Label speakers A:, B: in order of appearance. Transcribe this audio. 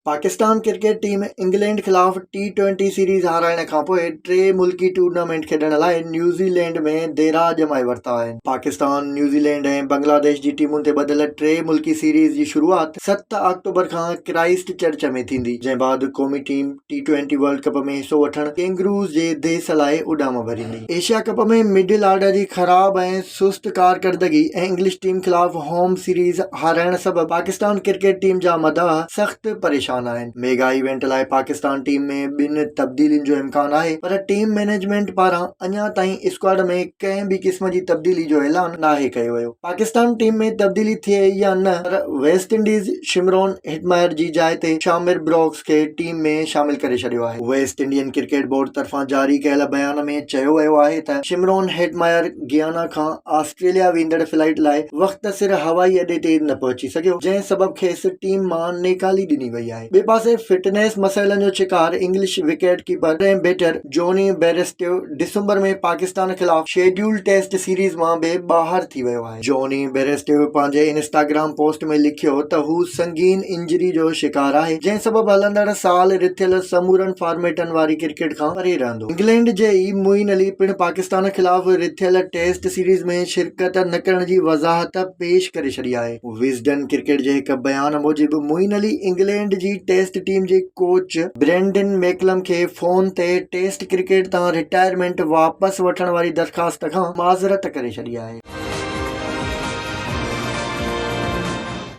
A: Pakistan cricket team England خلاف T twenty series هارائڻ کانپوء ٽي ملڪي ٽورنامينٽ کيڏڻ لاء نيوزيلينڊ ۾ ديرا ڄمائي ورتا آهن. پاڪستان، نيوزيلينڊ ۽ بنگلاديش جي ٽيمن تي ٻڌل ٽي ملڪي سيريز جي شروعات ست آڪٽوبر کان ڪرائسٽ چرچ ۾ ٿيندي، جنهن بعد قومي team T twenty world cup ۾ حصو وٺڻ ڪينگروز جي ديس لاء اڏام ڀريندي. ايشيا ڪپ ۾ مڊل آرڊر جي خراب ۽ سست ڪارڪردگي ۽ انگلش ٽيم خلاف هوم سيريز هارائڻ سبب پاڪستان ڪرڪيٽ ٽيم جا مداح سخت پريشان آهن. ميگا ايونٽ لاء پاڪستان ٽيم ۾ ٻن تبديلين جو امڪان آهي پر ٽيم مئنيجمينٽ پاران اڃا تائين اسڪواڊ ۾ ڪنهن به قسم جي تبديلي جو اعلان ناهي ڪيو ويو. پاڪستان ٽيم ۾ تبديلي ٿئي يا نه پر ويسٽ انڊيز شمرون هٽمائر جي جاء تي شامر بروڪس کي ٽيم ۾ شامل ڪري ڇڏيو آهي. ويسٽ انڊين ڪرڪيٽ بورڊ طرفان جاري ڪيل بيان ۾ چيو ويو آهي ته شمرون هيٽمائر گيانا کان آسٽريليا ويندڙ فلائيٽ لاء وقت سر هوائي اڏي تي نه پهچي سگهيو، جنهن سبب کيس ٽيم مان نيڪالي ڏني وئي آهي. ٻئي پاسي فٽنيس مسئلن جو شڪار English wicket keeper ۽ batter Jonny Bairstow December ۾ Pakistan خلاف شيڊيول ٽيسٽ سيريز مان به ٻاهر ٿي ويو آهي. جوني بيرسٽيو پنهنجي انسٽاگرام پوسٽ ۾ لکيو ته هو سنگين انجري جو شڪار آهي، جنهن سبب هلندڙ سال رٿيل سمورن فارميٽن واري ڪرڪيٽ کان پري رهندو. انگلينڊ جي ئي معين علي پڻ پاڪستان خلاف رٿيل ٽيسٽ سيريز ۾ شرڪت نه ڪرڻ جي وضاحت پيش ڪري ڇڏي آهي. وزڊن ڪرڪيٽ جي هڪ بيان موجب معين علي انگلينڊ جي ٽيسٽ ٽيم جي ڪوچ برينڊن ميڪلم کي فون تي ٽيسٽ ڪرڪيٽ تان رٽائرمينٽ واپس وٺڻ واري درخواست کان معذرت ڪري ڇڏي آهي.